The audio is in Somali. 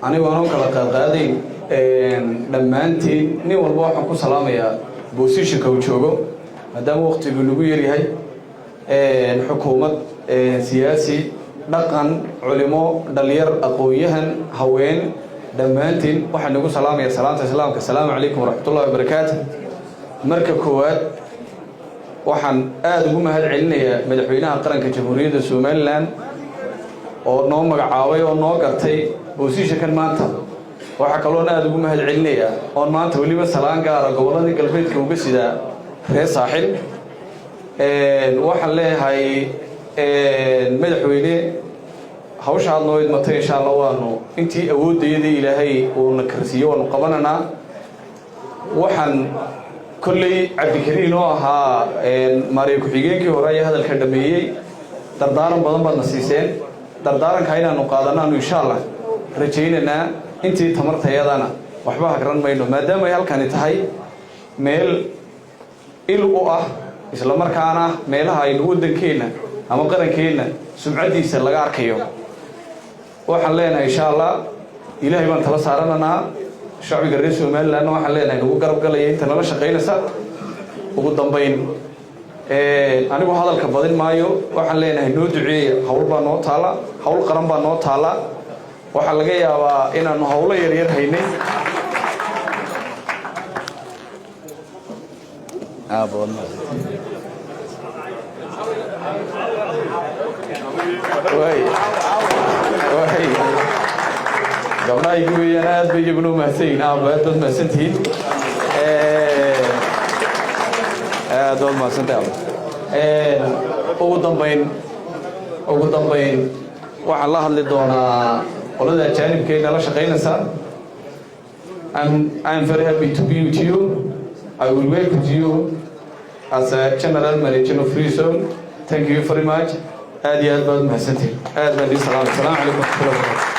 Anigu anoo kala qaadqaadayn, dhammaantiin nin walba waxaan ku salaamayaa positionka uu joogo, maadaama waktigu nagu yaryahay. Xukuumad, siyaasi, dhaqan, culimo, dhalinyar, aqoon-yahan, haween, dhammaantiin waxaan nagu salaamayaa salaanta Islaamka: asalaamu calaykum waraxmatullahi wabarakaatu. Marka koowaad, waxaan aada ugu mahad celinayaa madaxweynaha qaranka Jamhuuriyadda Somaliland oo noo magacaabay oo noo gartay positionkan maanta. Waxaa kaloon aada ugu mahad celinayaa oon maanta weliba salaan gaara gobolladii galbeedka uga sidaa reer Saaxil. Waxaan leeyahay, madaxweyne, hawsha aad noo idmatay, insha Allah, waanu intii awooddayadii Ilaahay uuna karsiiyo waanu qabananaa. Waxaan kolley Cabdikariin oo ahaa maariya ku-xigeenkii hore ayaa hadalka dhameeyey. Dardaaran badan baadna siiseen. Dardaaranka inaanu qaadanaanu, insha Allah, rajaynaynaa. Intii tamartayadana waxba hagran mayno, maadaama ay halkani tahay meel il u ah, isla markaana meelaha aynu waddankeenna ama qarankeenna sumcaddiisa laga arkayo. Waxaan leenahay, insha Allah, Ilaahay baan tala saarananaa. Shacbiga reer Somalilandna waxaan leenahay nagu garab galaya inta nala shaqaynaysa. Ugu dambayn, anigu hadalka badin maayo. Waxaan leenahay, noo duceeya. Hawl baa noo taala, hawl qaran baa noo taala. Waxaa laga yaabaa inaanu hawlo yaryar haynay. Waay gabdhaha igu weeyaan, aad bay iyaguna u mahadsan yihiin. Aaba, aad baad mahadsantihiin, aad baad mahadsantahay, aaba. Ugu dambayn, waxaan la hadli doonaa qolada ajaanibkeena la shaqaynaysa. I'm very happy to be with you. I will work with you as a general manager of Free Zone. Thank you very much. Aad iyo aad baad mahadsantihiin. Aad baan idin salaamay. Asalaamu calaykum waraxmatullahi wabarakatu.